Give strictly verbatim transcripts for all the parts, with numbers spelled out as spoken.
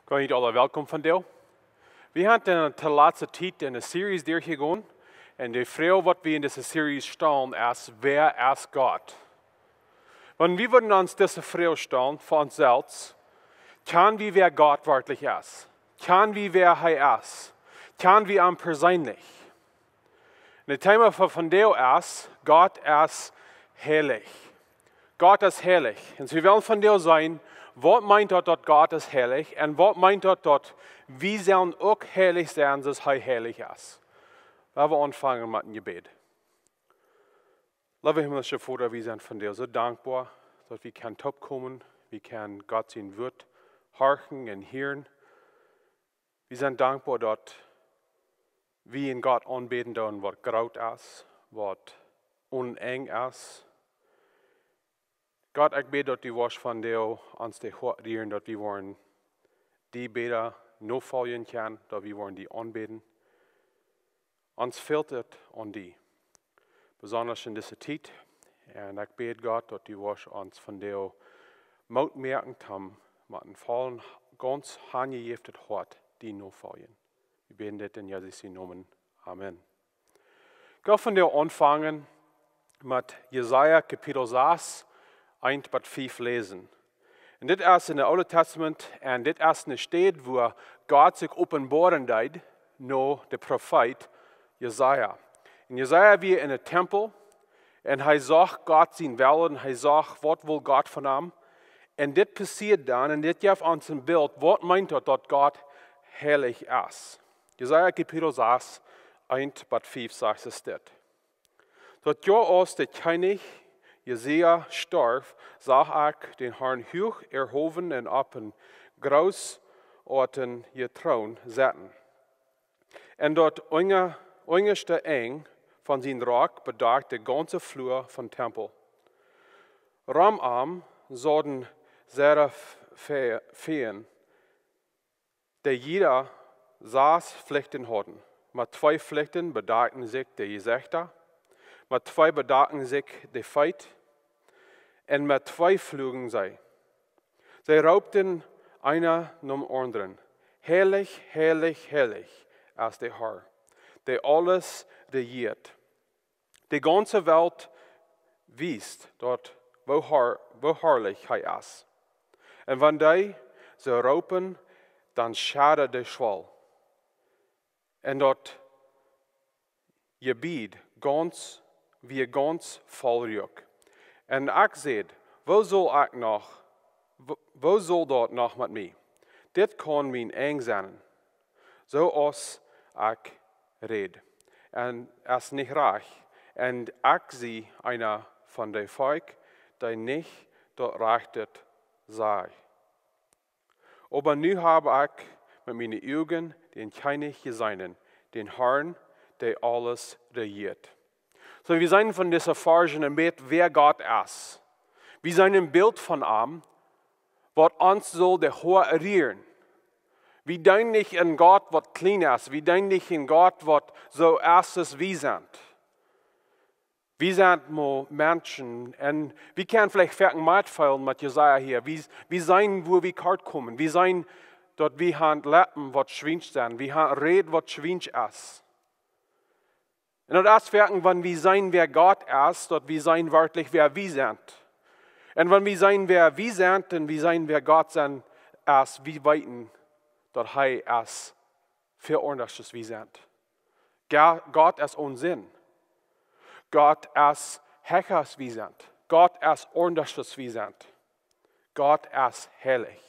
Goot, jie aula, welkom vondoag. Wie haben en de latste Tiet eene Series derchjegonen. Un de Froag, waut wie en dise Series stalen, es: Wäa es Gott? Wan wie wudden ons dise Froag stalen fa ons selfst, kjanen wie, wäa Gott werkjlich es? Kjanen wie, wäa hee es? Kjanen wie am perseenlich? Un daut Thema fa vondoag es: Gott es heilich. Gott es heilich. Un wie wellen vondoag seenen, waut meent daut, daut Gott es heilich? Un waut meent daut, daut wie sellen uk heilich sennen, soo aus hee heilich es? Lot ons aunfangen met een Jebäd. Leewa himmlischa Voda, wie sent vondoag soo dankboa, daut wie kjennen toopkomen, wie kjennen Gott sien Wuat horchen un hieren. Wie sent dankboa, daut wie eenen Gott aunbäden doonen, waut groot es, waut onenj es. Gott, ekj bäd, daut du woascht vondoag ons de Hoat rieren, daut wie woaren die bäta nofoljen kjennen, daut wie woaren die aunbäden. Ons fält et aun die, besonda en dise Tiet. Un ekj bäd, Gott, daut du woascht ons vondoag Moot moaken, om met een vollen, gaunz hanjejäftet Hoat die notofoljen. Wie bäden dit en Jesus sienen Nomen. Amen. Ekj well vondoag aunfangen met Jesaja Kapitel sas, eent bat fief läsen. Un dit es en daut Oole Tastament, un dit es eene Städ, wua Gott sikj openboaren deed no dän Profeet Jesaja. Un Jesaja wia en dän Tempel, un hee sach Gott sien Wellen, hee sach, waut wull Gott von am. Un dit passieed dan, un dit jeft ons een Bilt, waut meent daut, daut Gott heilich es. Jesaja Kapitel sas, eent bat fief sajcht et dit: Daut Joa aus de Kjennich Josia storf, sach ekj dän Harn huach erhowen un opp eenen grootoatjen Troon setten. Un daut unja-, unjaschte Enj von sien Rock bedakjt de gaunze Flua vom Tempel. Rom am sauten Serafen, dee jieda sas Flichten hauden. Met twee Flichten bedakjten sikj de Jesechta, met twee bedakjten sikj de Feet, un met twee fluagen see. See roopten eena nom aundren: Heilich, heilich, heilich es de Har, dee aules rejieet. De gaunze Welt wiest daut, woo har-, woo harlich hee es. Un wan dee soo roopen, dan schaddad de Schwal. Un daut Jebied gaunz, wia gaunz voll Ruak. Un ekj säd: Woo saul ekj noch, woo, woo saul daut noch met mie? Dit kaun mien Enj sennen, soo aus ekj räd. Un es nich rajcht. Un ekj sie eena von dee Volkj, dee nich daut Rajchte sach. Oba nu hab ekj met miene Uagen dän Kjennich jeseenen, dän Harn, dee aules rejieet. Soo, wie seenen von dise Varschen een bät, wäa Gott es. Wie seenen een Bilt von am, waut ons saul de Hoa rieren. Wie deenen nich eenen Gott, waut kjlien es. Wie deenen nich eenen Gott, waut soo es aus wie sent. Wie sent mau Menschen, un wie kjennen veleicht foaken metfeelen met Jesaja hia. Wie, wie seenen, wua wie kort komen. Wie seenen, daut wie han Leppen, waut schwiensch sent. Wie han Räd, waut schwiensch es. Un daut es foaken, wan wie seenen, wäa Gott es, daut wie seenen werkjlich, wäa wie sent. Un wan wie seenen, wäa wie sent, un wie seenen, wäa Gott sent, es, wie weeten, daut hee es väl aundasch aus wie sent. Ga-, Gott es onen Senn. Gott es hecha aus wie sent. Gott es aundasch aus wie sent. Gott es heilich.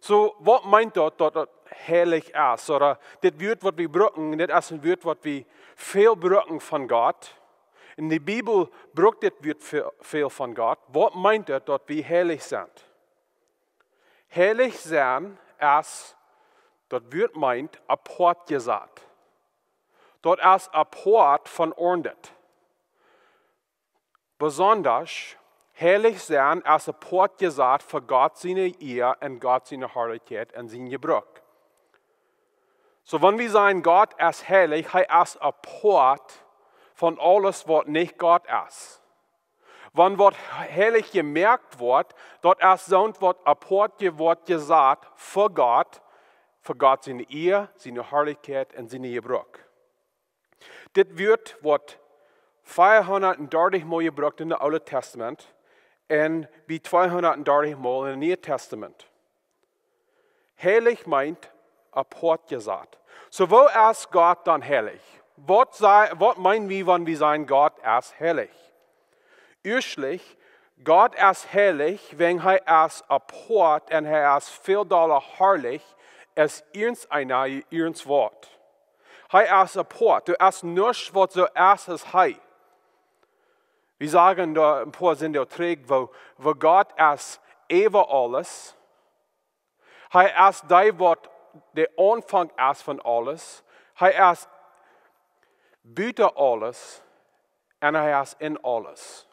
Soo, waut meent daut, daut daut heilich es? Ooda dit Wuat, waut wie brucken, dit es een Wuat, waut wie väl brucken von Gott. En de Bibel brukt dit Wuat väl, väl von Gott. Waut meent daut, daut wie heilich sent? Heilich sennen es, daut Wuat meent, apoat jesat. Daut es apoat von aundre. Besondasch, heilich sennen es apoat jesat fa Gott siene Ea un Gott siene Harlichkjeit un sien Jebruck. Soo, wan wie sajen, Gott es heilich, hee es apoat von aules, waut nich Gott es. Wan waut heilich jemoakt woat, daut es soont waut apoat woat jesat fa Gott, fa Gott siene Ea, siene Harlichkjeit un siene Jebruck. Dit Wuat woat fiefhundat dartich mol jebrukt en daut Oole Tastament un bie tweehundat dartich mol en daut Niee Tastament. Heilich meent apoat jesat. Soo, woo es Gott dan heilich? Waut, waut meenen wie, wan wie sajen, Gott es heilich? Ieeschtlich, Gott es heilich, wäajen hee es apoat un hee es väl dolla harlich aus irjent eena, irjent waut. Hee es apoat. Doa es nuscht waut soo es aus hee. Wie sagen doa een poa Sindach trigj, woo, woo Gott es äwa aules. Hee es dee waut de Aunfank es von aules. Hee es buta aules un hee es en aules.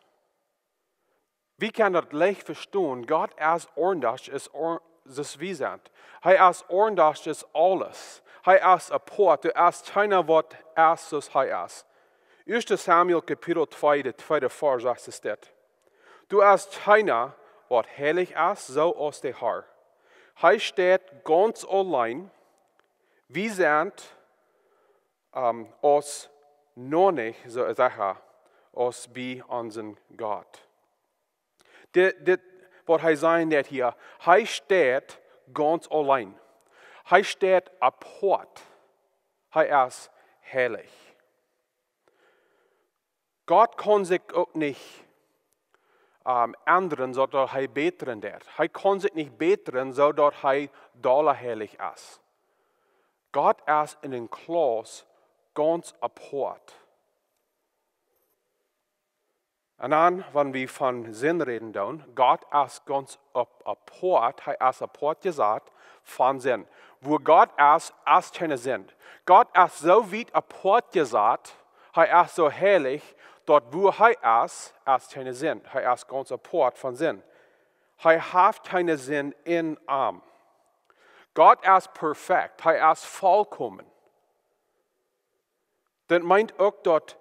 Wie kjennen daut leicht vestonen? Gott es aundasch aus, aus wie sent. Hee es aundasch aus aules. Hee es apoat. Doa es kjeena waut es soo aus hee es. Ieeschte Samuel Kapitel twee, de tweede Varsch sajcht dit. Doa es kjeena waut heilich es, soo aus de Herr. Hee steit gaunz auleen. Wie sent, ähm, aus noch nich soo secha aus bie onsen Gott. Dit, dit, waut hee sajen deit hia, hee steit gaunz auleen. Hee steit apoat. Hee es heilich. Gott kaun sikj uk nich, ähm, endren, soo daut hee bätren deit. Hee kaun sikj nich bätren, soo daut hee dolla heilich es. Gott es en eene Klauss gaunz apoat. Un dan, wan wie von Sind räden doonen, Gott es gaunz ap-, apoat, hee es apoat jesat von Sind. Wua Gott es, es kjeene Sind. Gott es soo wiet apoat jesat, hee es soo heilich, daut wua hee es, es kjeene Sind. Hee es gaunz apoat von Sind. Hee haft kjeene Sind en am. Gott es perfekt, hee es volkomen. Daut meent uk daut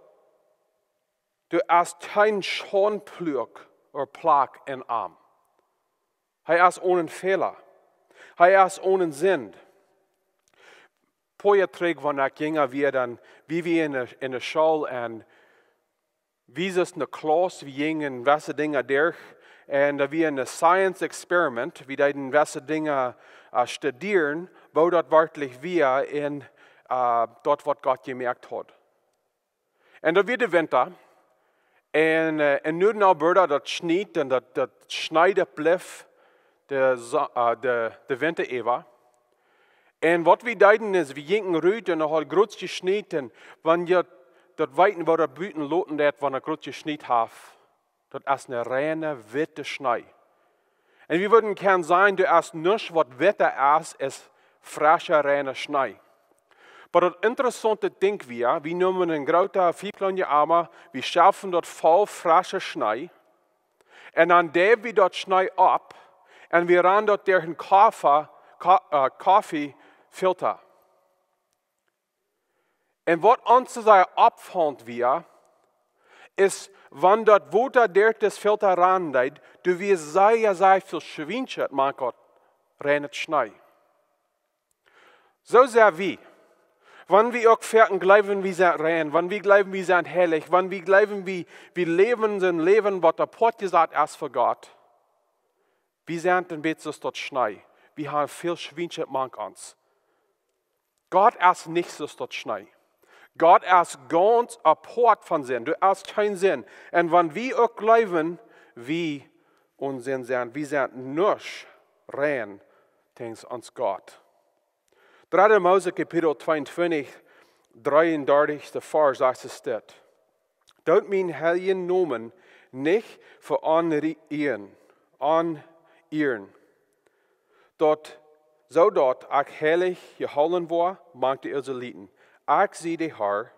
doa es kjeen Schaundplak ooda Plak en am. Hee es onen Fäla. Hee es onen Sind. Poa Joa trigj, wan ekj jinja wia, dan wia wie en de, en de School un wie sent ne Klauss, wie jinjen wesse Dinja derch. Un doa wia een Science Experiment, wie deeden wesse Dinja, äh, studieren, woo daut werkjlich wia en, äh, daut waut Gott jemoakt haud. Un daut wia de Winta. Un, äh, en Nuaden, Alberta, daut schniet un daut, daut schniet, daut blift de Sa-, äh, de, de Winta äwa. Un waut wie deeden es, wie jinjen rut un daut haud groot jeschniet. Un wan jie daut weeten, woo daut buten loten deit, wan et groot jeschniet haft, daut es een reina witta Schnee. Un wie wudden kjennen sajen, doa es nuscht waut witta es aus frescha, reina Schnee. Oba daut interessaunte Dinkj wia, wie neemen een groota fief Gallon Ama, wie schaufen daut voll frescha Schnee, un dan däm wie daut Schnee opp, un wie rannen daut derch een Koffa-, Ko-, äh, Koffie Filta. Un waut ons sea oppfaunt wia, es, wan daut Wota derch dän Filta rannen deed, doa wia sea, sea väl Schwienschet, mank daut reinet Schnee. Soo sent wie. Wan wie uk foaken jleewen, wie sent rein, wan wie jleewen, wie sent heilich, wan wie jleewen, wie, wie läwen een Läwen, waut apoat jesat es fa Gott, wie sent een bät soo aus daut Schnee. Wie haben väl Schwienschet mank ons. Gott es nich soo aus daut Schnee. Gott es gaunz apoat von Sind. Doa es kjeen Sind. Un wan wie uk jleewen, wie onen Sind sent, wie sent nuscht rein jäajen ons Gott. Dredde Mose Kapitel tweeuntwintich, dreeundartichste Varsch, sajcht et dit: Doot mienen heiljen Nomen nich veontieen, ontieen, daut, soo daut ekj heilich jehoolen woa mank de Israeliten. Ekj sie de Herr,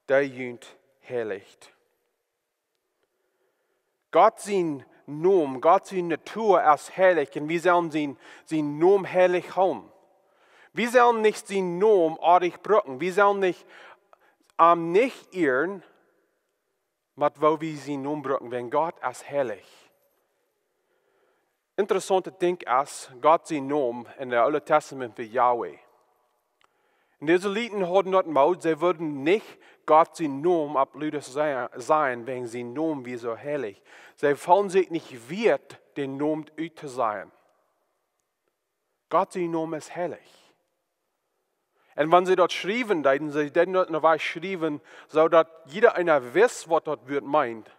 dee junt heilicht. Gott sien Nomen, Gott siene Natua es heilich un wie sellen sien, sien Nomen heilich hoolen. Wie sellen nich sien Nomen oajch brucken. Wie sellen nich, am nich ieren, met woo wie sienen Nomen brucken, wäajen Gott es heilich. Interessauntet Dinkj es, Gott sien Nomen en daut Oole Tastament wia Yahweh. Un dise Lieden hauden daut Moot, see wudden nich Gott sien Nomen opp ludes sajen, wäajen sien Nomen wia soo heilich. See feelden sikj nich wieet, dän Nomen uttosajen. Gott sien Nomen es heilich. Un wan see daut schriewen deeden, see deeden daut en eene Wies schriewen, soo daut jieda eena wist, waut daut Wuat meent.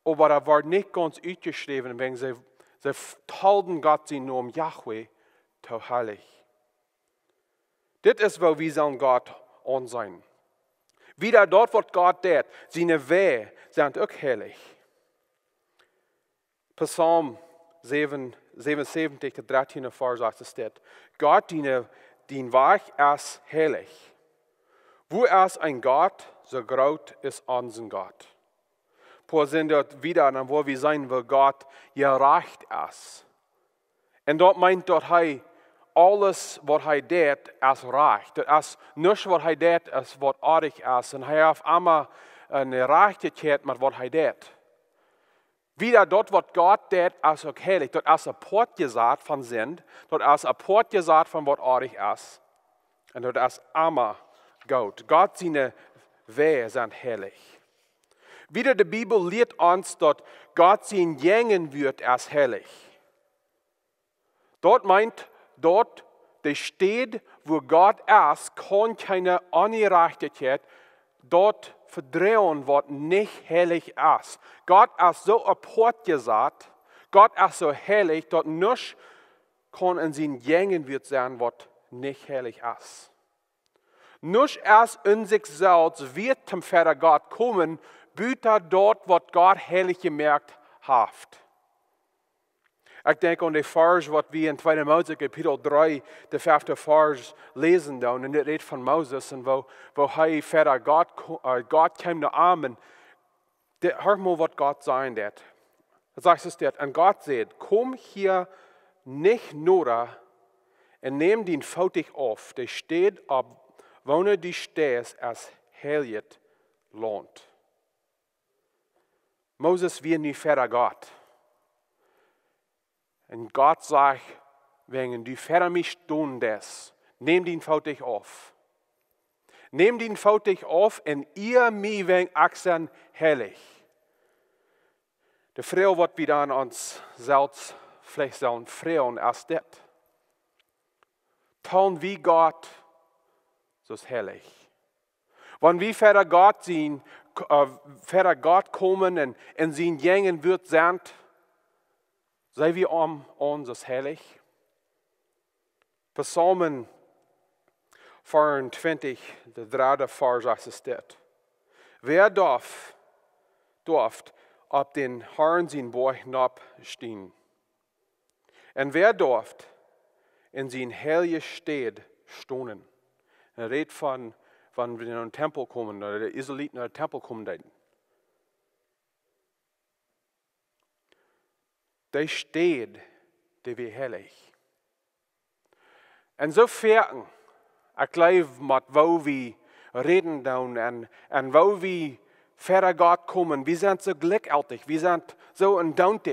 Oba daut wort nich gaunz utjeschräwen, wäajen see, see f-, heelden Gott sien Nomen Yahweh too heilich. Dit es, woo wie sellen Gott aunseenen. Wieda daut, waut Gott deit, siene Wäaj sent uk heilich. Psalm säwen, säwenunsäwentich, de dartieende Varsch, sajcht et dit: Gott, dien, dien Wajch es heilich. Woo es een Gott soo groot aus onsen Gott? Poa sent daut wieda, dan woa wie seenen, woo Gott jerajcht es. Un daut meent, daut hee aules, waut hee deit, es rajcht. Daut es nuscht, waut hee deit, es waut oajch es. Un hee haft emma eene Jerajchtichkjeit met waut hee deit. Wieda daut, waut Gott deit, es uk heilich. Daut es apoat jesat von Sind. Daut es apoat jesat von waut oajch es. Un daut es emma goot. Gott siene Wäaj sent heilich. Wieda, de Bibel lieet ons, daut Gott sien Jäajenwuat es heilich. Daut meent, daut de Städ, wua Gott es, kaun kjeene Onjerajchtichkjeit daut vedroagen, waut nich heilich es. Gott es soo apoat jesat, Gott es soo heilich, daut nuscht kaun en sien Jäajenwuat sennen, waut nich heilich es. Nuscht es en sikj selfst wieet toom Voda Gott komen, buta daut, waut Gott heilich jemoakt haft. Ekj denkj aun dän Varsch, waut wie en tweede Mose Kapitel dree, de fefte Varsch, läsen doonen. Un dit rät von Moses un woo, woo hee Voda Gott, ko-, äh, Gott kjeem no am un de, hia mol, waut Gott sajen deed. Daut sajcht et dit: Un Gott säd: Komm hia nich noda un näm dien Foot nich auf, de Städ, opp woone du steist, es heiljet Launt. Moses wia nu Voda Gott. Un Gott sajcht: Wäajen du Voda mie stonen deist, näm dien Foot nich auf. Näm dien Foot nich auf un ea mie, wäajen ekj sie heilich. De Froag, waut wie dan ons selfst veleicht sellen froagen, es dit: Talen wie Gott soo aus heilich? Wan wie Voda Gott sent, k-, äh, Voda Gott komen un en sien Jäajenwuat sent, seenen wie am aun soo aus heilich? Psalm vea un twintich, de dredde Varsch, sajcht et dit: Wäa doaf, doaf opp dän Harn sien Boajch nopp stonen? Un wäa doaf en siene heilje Städ stonen? Un rät von, wan wie no dän Tempel komen, ooda de Israeliten no dän Tempel komen deeden. Dee Städ, dee wia heilich. Un soo foaken, ekj jleew, met woo wie räden doonen un, un woo wie Voda Gott komen, wie sent soo jlikjjeltich, wie sent soo endoont.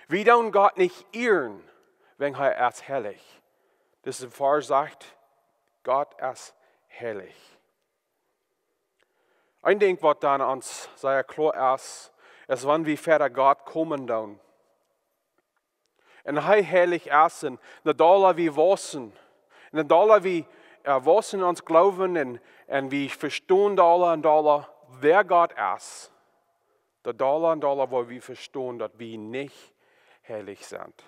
Wie doonen Gott nich ieren, wäajen hee es heilich. Dise Varsch sajcht: Gott es heilich. Een Dinkj, waut dan ons sea kloa es, es, wan wie Voda Gott komen doonen un hee heilich es, un de dolla wie wausen, un de dolla wie, äh, wausen en ons Gloowen un, un wie vestonen dolla un dolla, wäa Gott es, de dolla un dolla woa wie vestonen, daut wie nich heilich sent.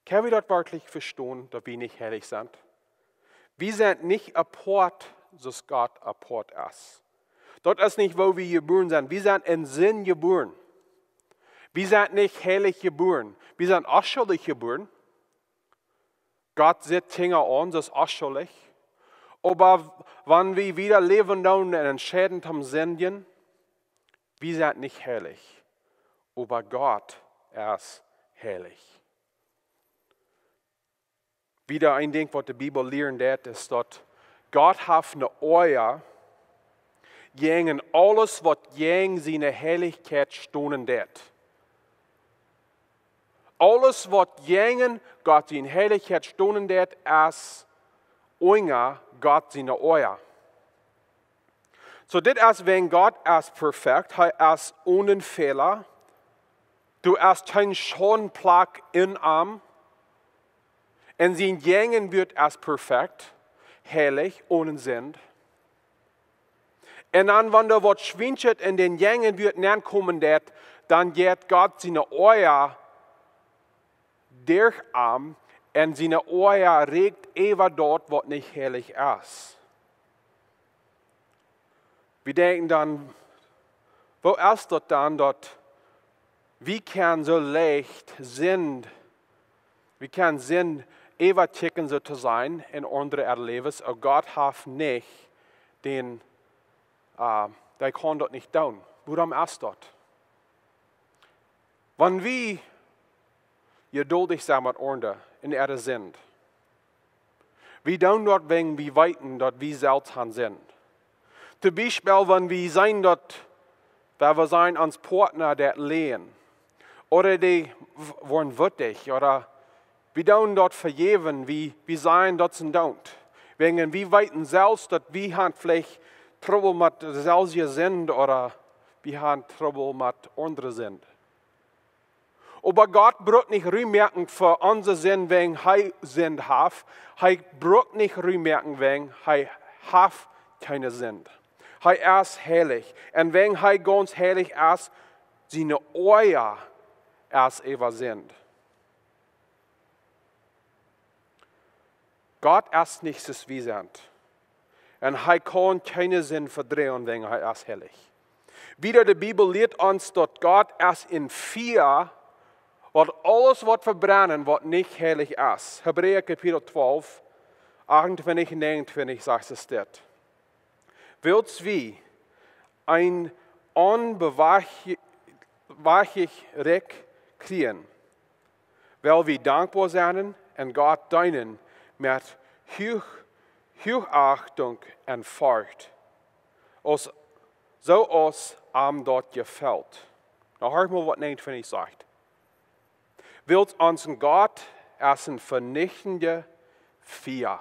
Kjenn wie daut werkjlich vestonen, daut wie nich heilich sent? Wie sent nich apoat, soo aus Gott apoat es. Daut es nich, woo wie jebuaren sent. Wie sent en Sind jebuaren. Wie sent nich heilich jebuaren. Wie sent onschuldich jebuaren. Gott sitt Kjinja aun, daut es onschuldich. Oba wan wie wieda läwen doonen un entscheiden toom sindjen, wie sent nich heilich. Oba Gott es heilich. Wieda een Dinkj, waut de Bibel lieren deit, es, daut Gott haft eene Oaja, jäajen aules waut jäajen siene Heilichkjeit stonen deit. Aules waut jäajen Gott siene Heilichkjeit stonen deit, es unja Gott siene Oaja. Soo dit es wäajen Gott es perfekt, hee es onen Fäla, doa es kjeen Schaudenplak en am, un sien Jäajenwuat es perfekt, heilich, onen Sind. Un dan wan doa waut schwienschet en dän Jäajenwuat nenkomen deit, dan jeit Gott siene Oaja derch am, un siene Oaja rieekjt äwa daut waut nich heilich es. Wie denkjen dan, woo es daut dan daut wie kjennen soo leicht Sind, wie kjennen Sind äwakjikjen soo to sajen en aundre äare Läwes, un Gott haft nich dän, äh, dee kaun daut nich doonen. Wuarom es daut? Wan wie jeduldich sent met aundre en äare Sind, wie doonen daut wäajen wie weeten daut wie selfst han Sind. Toom Biespel wan wie seenen daut, wan wie seenen ons Partner deit läajen, ooda dee w-, woaren wuttich, ooda wie doonen daut vejäwen, wie, wie seenen daut see doonen. Wäajen wie weeten selfst daut wie han veleicht Trubbel met de selwje Sind ooda wie han Trubbel met aundre Sind. Oba Gott brukt nich Rum moaken fa onse Sind, wäajen hee Sind haft. Hee brukt nich Rum moaken, wäajen hee haft kjeene Sind. Hee es heilich. Un wäajen hee gaunz heilich es, siene Oaja es äwa Sind. Gott es nich soo aus wie sent. Un hee kaun kjeene Sind vedroagen, wäajen hee es heilich. Wieda, de Bibel lieet ons daut Gott es een Fia, waut aules woat vebrennen waut nich heilich es. Hebräa Kapitel twalf, achtuntwintich un näajenuntwintich sajcht et dit: Wiels wie een onbeweeglich Rikj kjrieen, well wie dankboa sennen un Gott deenen met Huach-, Huachachtunk un Forcht, aus, soo aus am daut jefelt. Nu horch mol waut näajenuntwintich sajcht. Wiels onsen Gott es een venichtenda Fia.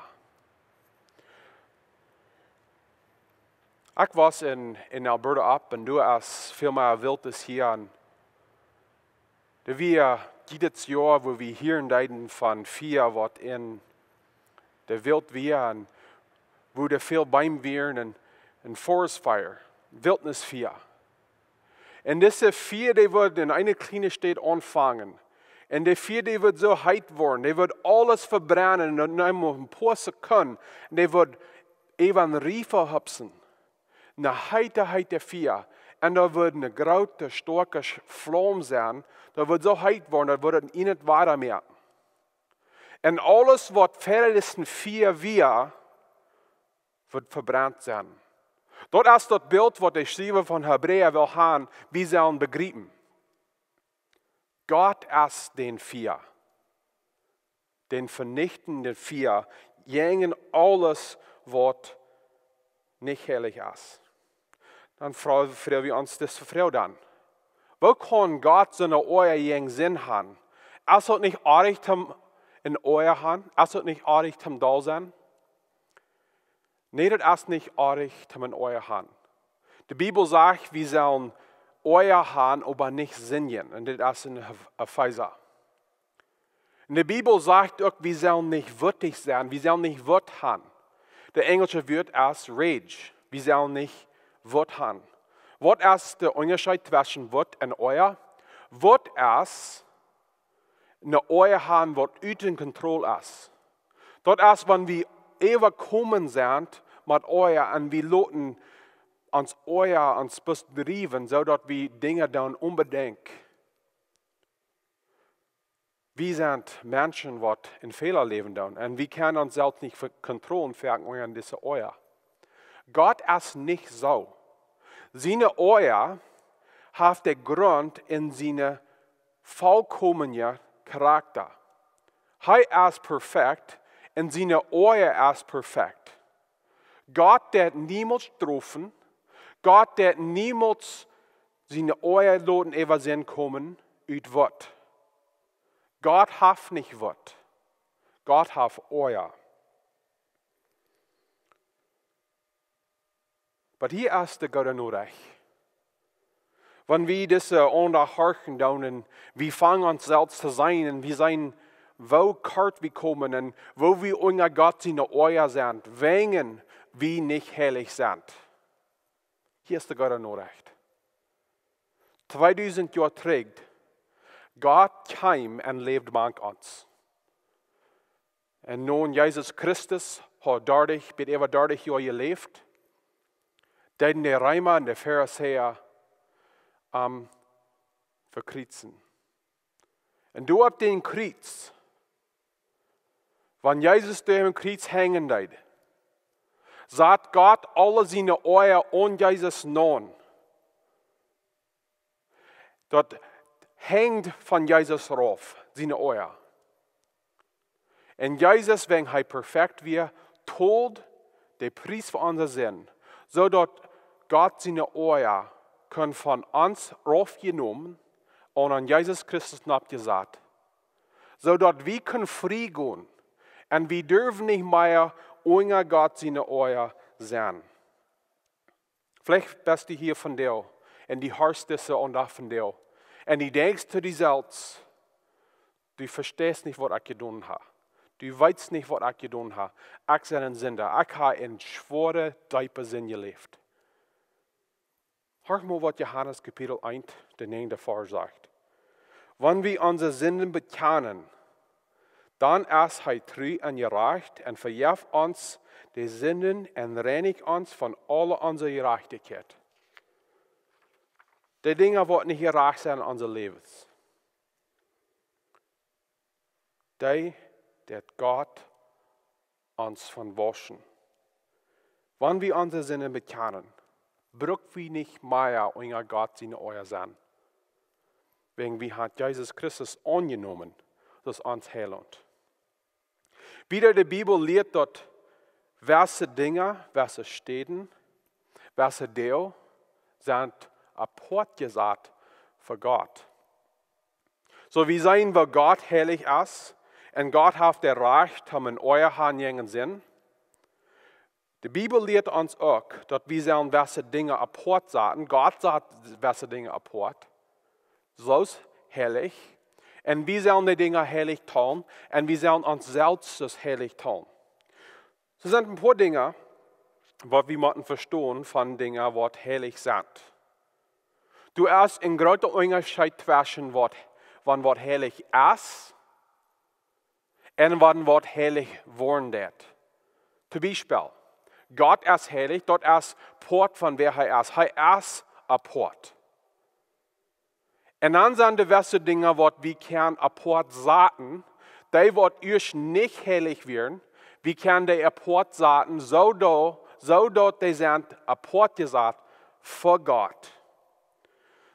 Ekj wos en, en Alberta opp un doa es väl mea Wilt aus hia. Un doa wia jiedet Joa, wua wie hieren deeden von Fia waut en de Welt wia un wua doa väl Beem wieren un, un forest fire, Wildnisfia. Un dise Fia, dee wudden en eene kjliene Staut aunfangen. Un de Fia, dee wudd soo heet woaren, dee wudd aules vebrennen, un dan mau een poa Sekunden, un dee wudd äwa een Riefa hupsen. Een heeta, heeta Fia. Un doa wudd eene groote, stoakje Sch-, Flaum sennen, daut wudd soo heet woaren, daut wudd et nich wada mea. Un aules waut ver dise Fia wia, wudd vebrent sennen. Daut es daut Bilt waut de Schriewa von Hebräa well han, wie sellen bejriepen. Gott es dän Fia. Dän venichtenden Fia, jäajen aules waut nich heilich es. Dan froag, froag wie ons dise Froag dan. Woo kaun Gott soone Oaja jäajen Sind han? Es daut nich oajch toom een Oaja han? Es daut nich oajch toom doll sennen? Nä, daut es nich oajch toom een Oaja han. De Bibel sajcht, wie sellen Oaja han, oba nich sindjen. Un dit es en Ef-, Efeesa. Un de Bibel sajcht uk, wie sellen nich wuttich sennen, wie sellen nich Wut han. De enjelsche Wuat es rage. Wie sellen nich Wut han. Waut es de Unjascheet tweschen Wut un Oaja? Wut es eene Oaja han waut uta Kontroll es. Daut es, wan wie äwakomen sent met Oaja un wie loten ons Oaja ons bloos driewen, soo daut wie Dinja doonen onbedinjt. Wie sent Menschen waut en Fäla läwen doonen. Un wie kjennen ons selfst nich ve-, kontrollen, veleicht unja dise Oaja. Gott es nich soo. Siene Oaja haft de Grunt en siene volkomne Charakta. Hee es perfekt un siene Oaja es perfekt. Gott deit niemols strofen. Gott deit niemols siene Oaja loten äwa Sind komen ut Wut. Gott haft nich Wut. Gott haft Oaja. Oba hia es de goode Norecht. Wan wie dise Aundacht horchen doonen, wie fangen ons selfst to seenen un wie seenen, woo kort wie komen un woo wie unja Gott siene Oaja sent, wäajen wie nich heilich sent. Hia es de goode Norecht. Tweedusent Joa trigj, Gott kjeem un läwd mank ons. Un nu Jesus Christus haud dartich, bie äwa dartich Joa jeläft, deeden de Reema un de Farisäa am vekjriezen. Un doa opp dän Kjriez, wan Jesus doa aum Kjriez henjen deed, sad Gott aule siene Oaja aun Jesus naun. Daut henjd von Jesus rauf, siene Oaja. Un Jesus, wäajen hee perfekt wia, told de Pries fa onse Sind, soo daut Gott siene Oaja kunn von ons raufjenomen un aun Jesus Christus noppjesat, soo daut wie kunnen frie gonen un wie derwen nich mea unja Gott siene Oaja sennen. Veleicht best du hia vondoag un du horchst dise Aundacht vondoag un du denkjst to die selfst: "Du vesteist nich, waut ekj jedonen hab. Du weetst nich, waut ekj jedonen hab. Ekj sie een Sinda. Ekj hab eene schwoare, deepe Sind jeläft." Horch mol, waut Johanes Kapitel eent, de näajende Varsch sajcht: "Wan wie onse Sinden bekjanen, dan es hee tru un jerajcht un vejeft ons de Sinden un reinicht ons von aule onse Jerajchtichkjeit." De Dinja, waut nich jerajcht sent en onse Läwes, dee deit Gott ons von wauschen. Wan wie onse Sinden bekjanen, bruck wie nich mea unja Gott siene Oaja sennen. Wäajen wie haben Jesus Christus aunjenomen aus ons Heilaunt. Wieda, de Bibel lieet, daut jewesse Dinja, jewesse Städen, jewesse Deel sent apoat jesat fa Gott. Soo, wie seenen, woo Gott heilich es, un Gott haft daut Rajcht, om eene Oaja to han jäajen Sind. De Bibel lieet ons uk, daut wie sellen jewesse Dinja apoat saten. Gott sat jewesse Dinja apoat, soo aus heilich. Un wie sellen dee Dinja heilich talen, un wie sellen ons selfst soo aus heilich talen. Doa sent een poa Dinja, waut wie motten vestonen von Dinja, waut heilich sent. Doa es een groota Unjascheet tweschen waut, wan waut heilich es un wan waut heilich woaren deit. Toom Biespel, Gott es heilich, daut es Poat von wäa hee es. Hee es apoat. Un dan sent doa jewesse Dinja, waut wie kjennen apoat saten, dee waut ieescht nich heilich wieren, wie kjennen dee apoat saten, soo daut, soo daut dee sent apoat jesat fa Gott.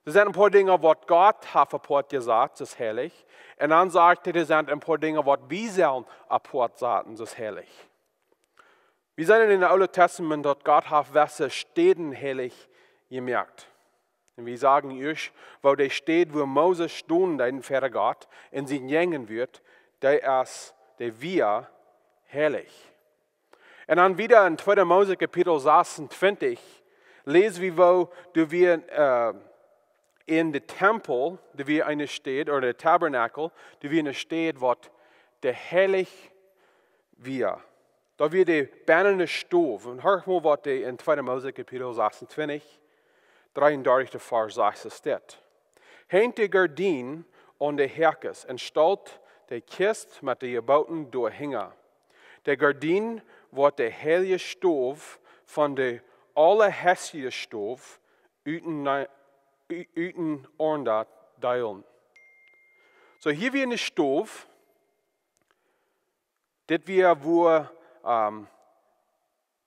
Doa sent een poa Dinja, waut Gott haft apoat jesat, soo aus heilich. Un dan sajcht hee, doa sent een poa Dinja, waut wie sellen apoat saten, soo aus heilich. Wie seenen en daut Oole Tastament, daut Gott haft jewesse Städen heilich jemoakt. Un wie sagen ieescht, woo de Städ, wua Moses stunt, dee ver Gott en sien Jäajenwuat, dee es, dee wia heilich. Un dan wieda en tweede Mose Kapitel sasuntwintich läs wie, woo doa wia, äh, en de Tempel, doa wia eene Städ, ooda de Tabernakel, doa wia eene Städ, waut dee heilich wia. Daut wia de bennene Stow. Un horch mol, waut dee en tweede Mose Kapitel sasuntwintich, dreeundartich, de Varsch sas steit. Henjt de Gardien aun de Häakes un stalt de Kjist met de Jeboten doahinja. De Gardien woat de heilje Stow von de aulaheichste Stow utenaunda, u-, utenaunda deelen. Soo, hia wia eene Stow. Dit wia, wua, ähm,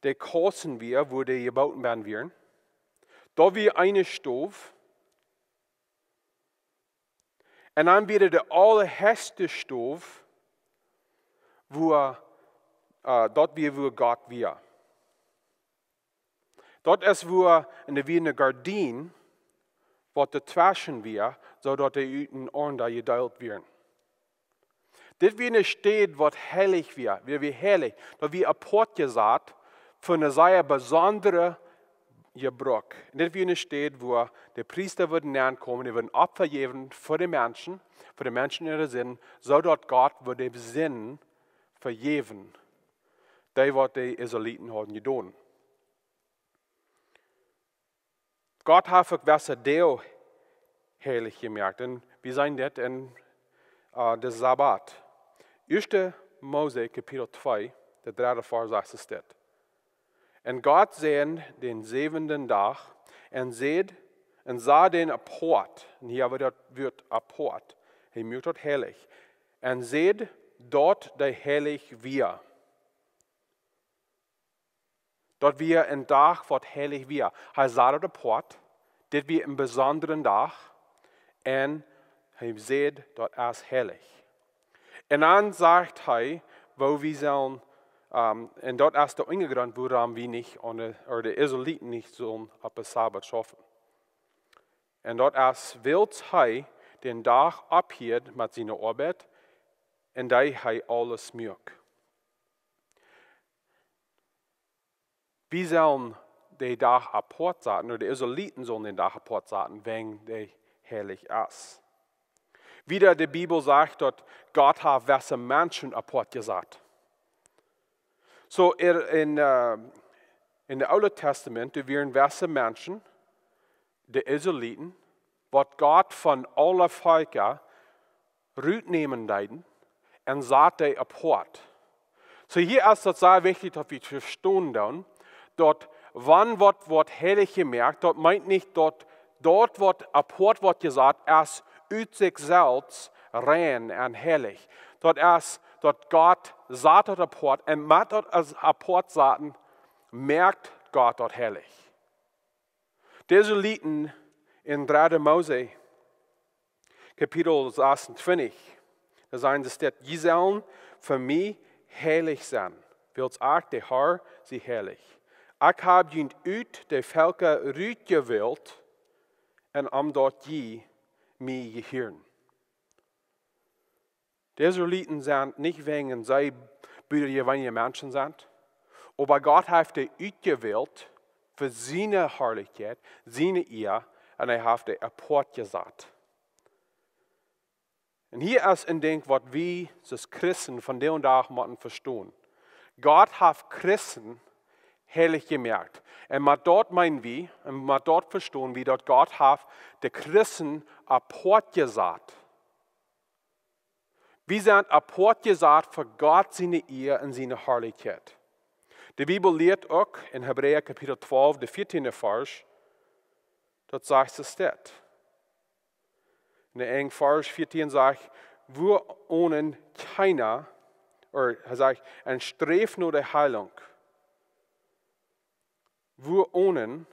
de Kausten wia, wua de Jeboten bennen wieren. Doa wia eene Stow. Un dan wia de aulaheichste Stow, wua, äh, daut wia, wua Gott wia. Daut es wua enne, wia eene Gardien, waut doatweschen wia, soo daut dee ut en aunda jedeelt wieren. Dit wia eene Städ, waut heilich wia, wia, wia heilich. Daut wia apoat jesat fa een sea besondret Jebruck. Un dit wia eene Städ, wua de Priesta wudden nenkomen, dee wudden Opfa jäwen fa de Menschen, fa de Menschen äare Sinden, soo daut Gott wudd de Sinden vejäwen, dee waut de Israeliten hauden jedonen. Gott haft uk wesse Doag heilich jemoakt. Un wie seenen dit en, äh, de Sabbat. Ieeschte Mose, Kapitel twee, de dredde Varsch, sajcht et dit: Un Gott säajend dän säwenden Dach un säd, un sach dän apoat. Un hia wada daut Wuat apoat. Hee muak daut heilich. Un säd, daut dee heilich wia. Daut wia een Dach, waut heilich wia. Hee sach daut apoat. Dit wia een besondren Dach. Un hee säd, daut es heilich. Un dan sajcht hee, woo wie sellen, ähm, un daut es de Unjagrunt, wuarom wie nich aun de, ooda de Israeliten nich sullen opp dän Sabbat schaufen. Un daut es, wiels hee dän Dach opphieed met siene Oabeit, un dee hee aules muak. Wie sellen dän Dach apoat saten, ooda de Israeliten sullen dän Dach apoat saten, wäajen dee heilich es. Wada, de Bibel sajcht, daut Gott haft wesse Menschen apoat jesat. Soo, en, en, äh, en de Oole Tastament, doa wieren wesse Menschen, de Israeliten, waut Gott von aule Velkja rutnämen deeden un sat dee apoat. Soo, hia es daut sea wichtich, daut wie vestonen doonen, daut wan waut, waut heilich jemoakt, daut meent nich, daut daut waut apoat woat jesat, es ut sikj selfst rein un heilich. Daut es, daut Gott sat daut apoat, un met daut aus apoat saten, moakt Gott daut heilich. De Israeliten en dredde Mose, Kapitel sasuntwintich, doa sajcht et dit: "Jie sellen fa mie heilich sennen, wiels ekj, de Herr, sie heilig. Ekj hab junt ut de Velkja rutjewält, un om daut jie mie jehieren." De Israeliten sent nich wäajen see butajeweenelje Menschen sent, oba Gott haft dee utjewält fa siene Harlichkjeit, siene Ea, un hee haft dee apoat jesat. Un hia es een Dinkj, waut wie aus Christen vondoag dän Dach motten vestonen. Gott haft Christen heilich jemoakt. Un met daut meenen wie, un met daut vestonen wie, daut Gott haft de Christen apoat jesat. Wie sent apoat jesat fa Gott siene Ea un siene Harlichkjeit. De Bibel lieet uk en Hebräa Kapitel twalf, de vieetieende Varsch, daut sajcht et dit. En de Enj Varsch vieetieen sajcht: "Wuaronen kjeena", ooda hee sajcht: "Un sträft no de Heilunk, wuaronen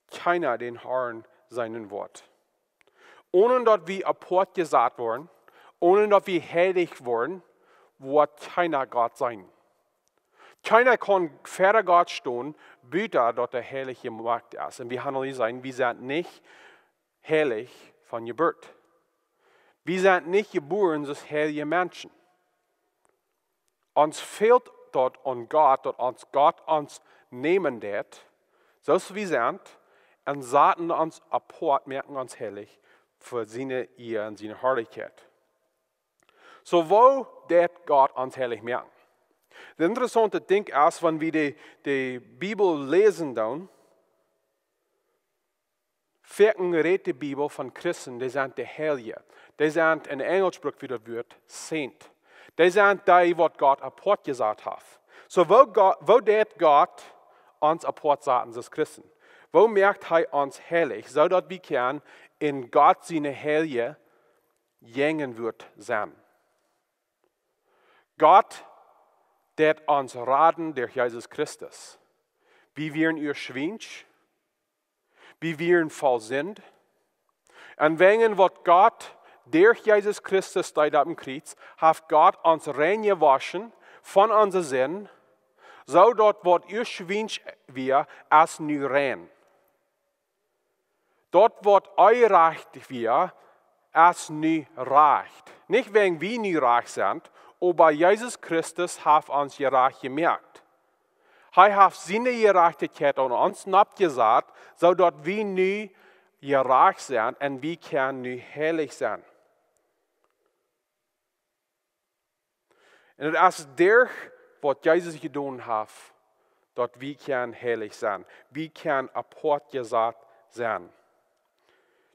kjeena dän Herrn seenen woat." Onen daut wie apoat jesat woaren, onen daut wie heilich woaren, woat kjeena Gott seenen. Kjeena kaun ver Gott stonen, buta daut hee heilich jemoakt es. Un wie haben aul jeseenen, wie sent nich heilich von Jeburt. Wie sent nich jebuaren aus heiliche Menschen. Ons fält daut aun Gott, daut ons Gott ons nämen deed, soo aus wie sent, un sat ons apoat, moakt ons heilich fa siene Ea un siene Harlichkjeit. Soo, woo deit Gott ons heilich moaken? Daut interessaunte Dinkj es, wan wie de, de Bibel läsen doonen, foaken rät de Bibel von Christen, dee sent de Heilje. Dee sent, en Enjlisch bruck wie daut Wuat saint. Dee sent dee, waut Gott apoat jesat haft. Soo, woo Gott, woo deit Gott ons apoat saten aus Christen? Woo moakt hee ons heilich, soo daut wie kjennen en Gott siene Heilje Jemeent sennen? Gott deit ons raden derch Jesus Christus. Wie wieren ea schwiensch, wie wieren voll Sind. Un wäajen waut Gott derch Jesus Christus deed aum Kjriez, haft Gott ons reinjewoschen von onse Sind, Soo daut waut ieescht schwiensch wia, es nu rein. Daut waut onjerajcht wia, es nu rajcht. Nich wäajen wie nu rajcht sent, oba Jesus Christus haft ons jerajcht jemoakt. Hee haft siene Jerajchtichkjeit aun ons noppjesat, soo daut wie nu jerajcht sent un wie kjennen nu heilich sennen. Un daut es derch waut Jesus jedonen haft, daut wie kjennen heilich sennen. Wie kjennen apoat jesat sennen.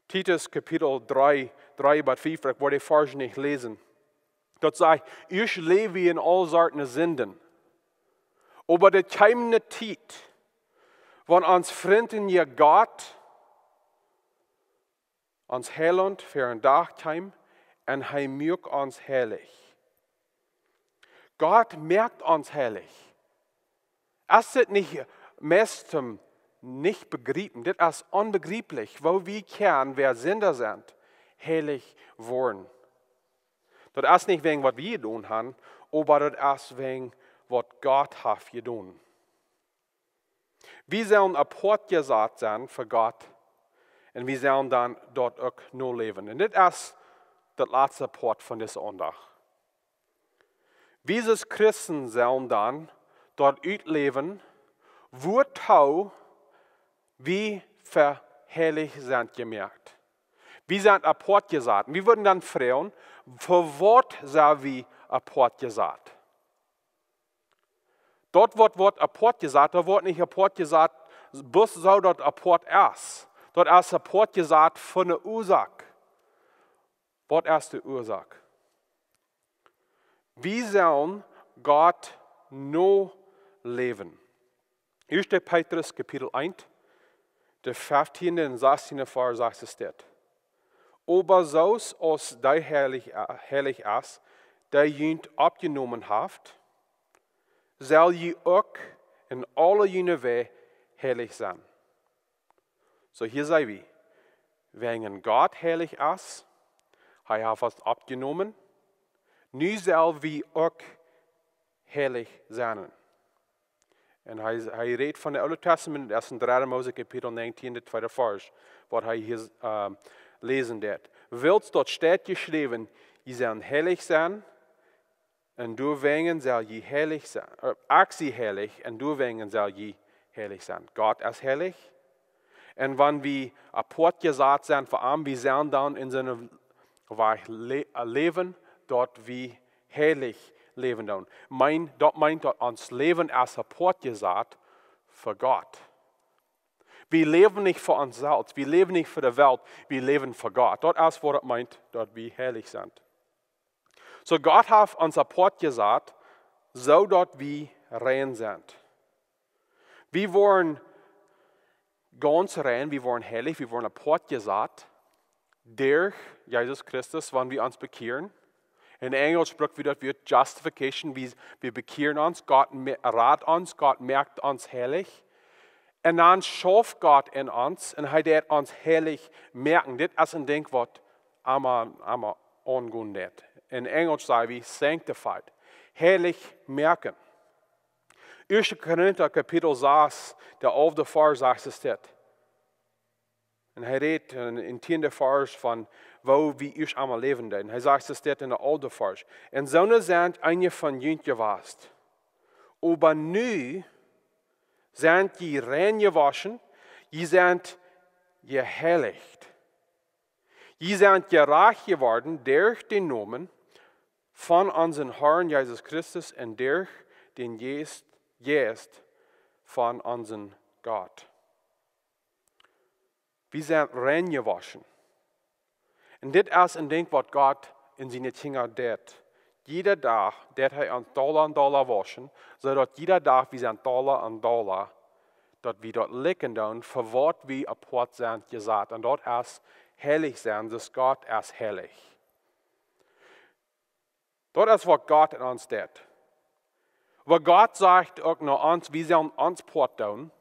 Titus Kapitel dree, dree bat fief, ekj woa de Varsch nich läsen. Daut sajcht: Ieescht läwd wie en aul Sorten Sinden. Oba doa kjeem ne Tiet, wan ons Frint un Gott, ons Heilaunt, ver dän Dach kjeem un hee muak ons heilich. Gott moakt ons heilich. Es dit nich meist nich bejriepen? Dit es onbejrieplich, woo wie kjennen, wäa Sinda sent, heilich woaren. Daut es nich wäajen waut wie jedonen haben, oba daut es wäajen waut Gott haft jedonen. Wie sellen apoat jesat sennen fa Gott un wie sellen dan daut uk noläwen. Un dit es daut latste Poat von dise Aundacht. Wie aus Christen sellen dan daut utläwen, wuatoo wie fa heilich sent jemoakt. Wie sent apoat jesat. Wie wudden dan froagen, fa waut sent wie apoat jesat? Daut waut, waut apoat jesat, daut woat nich apoat jesat, bloos soo daut apoat es. Daut es apoat jesat fa ne Uasoak. Waut es de Uasoak? Wie sellen Gott noläwen. Ieeschte Petrus Kapitel eent, de feftiende un sastieende Varsch sajcht dit: Oba soo aus dee heilich, heilich es, dee junt oppjenomen haft, sell jie uk en aule june Wäaj heilich sennen. Soo hia seenen wie, wäajen Gott heilich es, hee haft ons oppjenomen, nu sell wie uk heilich sennen. Un hee, hee rät von daut Oole Tastament, daut es en dredde Mose Kapitel näajentieen, de tweede Varsch, waut hee hia, ähm, läsen deed. Wiels daut steit jeschräwen: Jie sellen heilich sennen, un doawäajen sell jie heilich sennen. Äh, ekj sie heilich, un doawäajen sell jie heilich sennen. Gott es heilich. Un wan wie apoat jesat sent fa am, wie sellen dan en soone Wies lä-, äh, läwen, daut wie heilich läwen doonen. Meen, daut meent daut ons Läwen es apoat jesat fa Gott. Wie läwen nich fa ons selfst, wie läwen nich fa de Welt, wie läwen fa Gott. Daut es waut daut meent daut wie heilich sent. Soo Gott haft ons apoat jesat, soo daut wie rein sent. Wie woaren gaunz rein, wie woaren heilich, wie woaren apoat jesat derch Jesus Christus, wan wie ons bekjieren. En Enjelsch bruck wie daut Wuat justification, wie, wie bekjieren ons, Gott me-, rat ons, Gott moakt ons heilich. Un dan schauft Gott en ons un hee deit ons heilich moaken. Dit es een Dinkj waut emma, emma aungonen deit. En Enjelsch saj wie sanctified. Heilich moaken. Ieeschte Korinta Kapitel sas, de alfte Varsch sajcht dit. Un hee rät en, en tieende Varsch von woo wie ieescht emol läwen deeden. Hee sajcht dit en de alfte Varsch: Un soone sent eenje von junt jewast. Oba nu sent jie rein jewoschen, jie sent jeheilicht. Jie sent jerajcht jeworden derch dän Nomen von onsen Harn Jesus Christus un derch dän Jeist, Jeist von onsen Gott. Wie sent rein jewoschen. Un dit es een Dinkj waut Gott en siene Kjinja deit. Jieda Dach deit hee ons dolla un dolla woschen, soo daut jieda Dach wie sent dolla un dolla, daut wie daut likjen doonen fa waut wie apoat sent jesat. Un daut es heilich sennen, soo aus Gott es heilich. Daut es waut Gott en ons deit. Oba Gott sajcht uk no ons, wie sellen ons Poat doonen.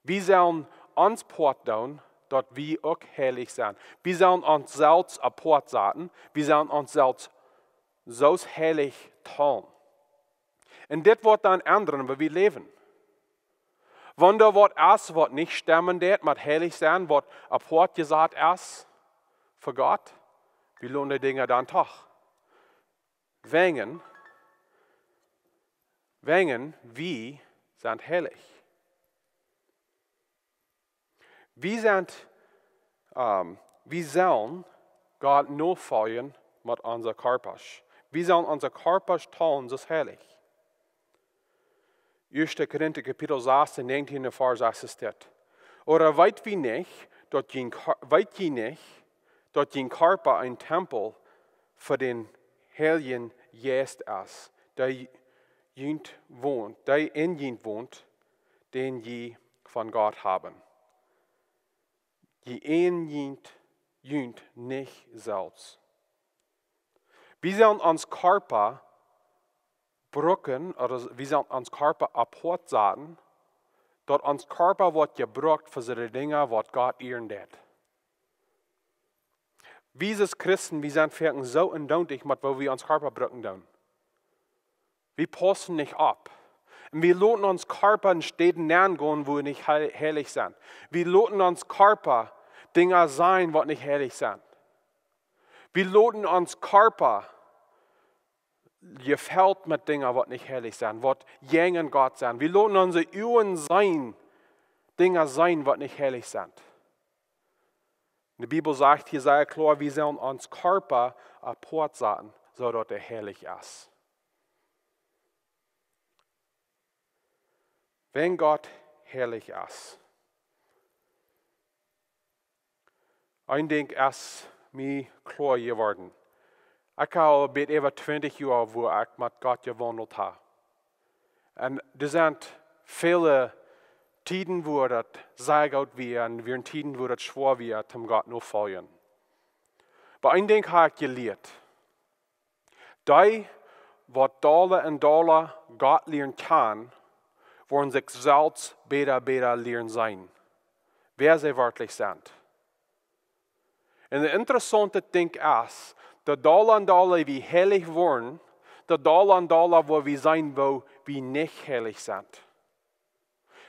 Wie sellen ons Poat doonen, daut wie uk heilich sent. Wie sellen ons selfst apoat saten. Wie sellen ons selfst soo aus heilich talen. Un dit woat dan endren, woo wie läwen. Wan doa waut es, waut nich stemmen deit met heilich sennen, waut apoat jesat es fa Gott, wie loten dee Dinja dan doch. Wäajen, wäajen wie sent heilich. Wie sent, ähm, wie sellen Gott nofoljen met onse Kjarpasch. Wie sellen onse Kjarpasch talen soo aus heilich. Ieeschte Korinta Kapitel sechzehn, negentien, Varsch sechs es dit. Ooda weet wie nich, daut jun Kjar-, weet jie nich, daut jun Kjarpa een Tempel fa dän Heiljen Jeist es, dee junt wont, dee en junt wont, dän jie von Gott haben. Jie en junt, junt nich selfst. Wie sellen ons Kjarpa brucken, ooda wie sellen ons Kjarpa apoat saten, daut ons Kjarpa woat jebrukt fa soone Dinja, waut Gott ieren deit. Wie aus Christen, wie sent foaken soo endoont met woo wie ons Kjarpa brucken doonen. Wie paussen nich opp. Un wie loten ons Kjarpa en Städen nengonen, woo nich hei-, heilich sent. Wie loten ons Kjarpa Dinja seenen, waut nich heilich sent. Wie loten ons Kjarpa jefelt met Dinja, waut nich heilich sent, waut jäajen Gott sent. Wie loten onse Uagen seenen, Dinja seenen, waut nich heilich sent. De Bibel sajcht hia sea kloa, wie sellen ons Kjarpa apoat saten, soo daut hee heilich es. Wan Gott heilich es. Een Dinkj es mie kloa jeworden. Ekj hab aul bie äwa twintich Joa, wua ekj met Gott jewaundelt hab. Un doa sent väle Tieden, wua daut sea goot wia, un wieren Tieden, wua daut schwoa wia, om Gott notofoljen. Oba een Dinkj hab ekj jelieet. Dee, waut dolla un dolla Gott lieren kjanen, woaren sikj selfst bäta, bäta lieren seenen, wäa see werkjlich sent. Un daut interessaunte Dinkj es, daut dolla un dolla wie heilich woaren, daut dolla un dolla woa wie seenen, woo wie nich heilich sent.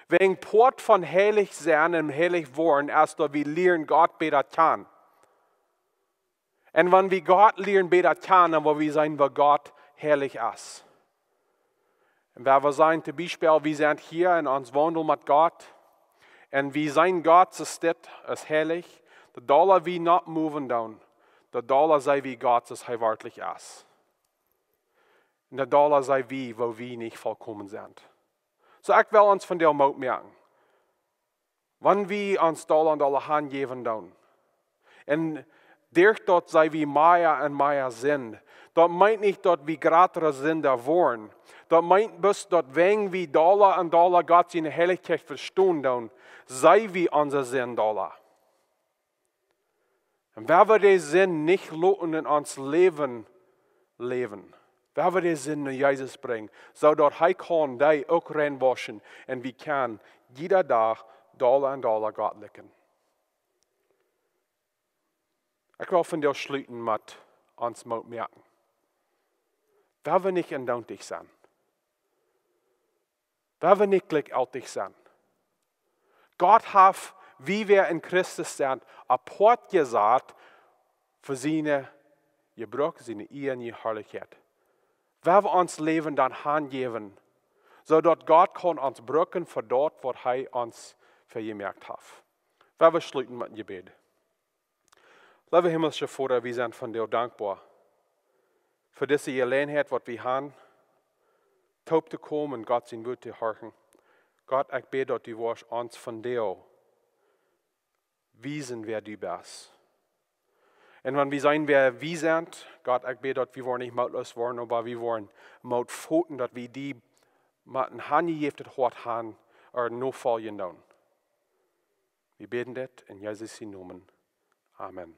Wäajen Poat von heilich sennen un heilich woaren es, daut wie lieren Gott bäta kjanen. Un wan wie Gott lieren bäta kjanen, dan woa wie seenen, woo Gott heilich es. Un wan wie seenen, toom Biespel, wie sent hia en ons Waundel met Gott, un wie seenen Gott, soo aus dit, aus heilich, daut dolla wie nopp moven doonen, daut dolla see wie Gott, soo aus hee werkjlich es. Un daut dolla see wie, woo wie nich vollkomen sent. Soo, ekj well ons vondoag Moot moaken. Wan wie ons dolla un dolla hanjäwen doonen. Un doaderch daut see wie mea un mea sent. Daut meent nich, daut wie jratre Sinda woaren. Daut meent bloos, daut wan wie dolla un dolla Gott siene Heilichkjeit vestonen doonen, see wie onse Sind dolla. Un wan wie de Sind nich loten en ons Läwen läwen, wan wie de Sind no Jesus brinjen, soo daut hee kaun dee uk reinwauschen un wie kjennen jieda Dach dolla un dolla Gott likjen. Ekj well vondoag schluten met ons Moot moaken. Wan wie nich endoont sennen. Wan wie nich jlikjjeltich sennen. Gott haft, wie wie en Christus sent, apoat jesat fa siene Jebruck, siene Ea un Harlichkjeit. Wan wie ons Läwen dan hanjäwen, soo daut Gott kaun ons brucken fa daut, waut hee ons fa jemoakt haft. Wan wie schluten met een Jebäd. Leewa himlischa Voda, wie sent vondoag dankboa fa dise Jeläajenheit, waut wie haben, toop to komen un Gott sien Wuat to horchen. Gott, ekj bäd, daut du woascht ons vondoag wiesen, wäa du best. Un wan wie seenen, wäa wie sent, Gott, ekj bäd, daut wie woaren nich mootloos woaren, oba wie woaren Moot foten, daut wie die met een hanjejäftet Hoat haben, ea nofoljen doonen. Wie bäden dit en Jesus sienen Nomen. Amen.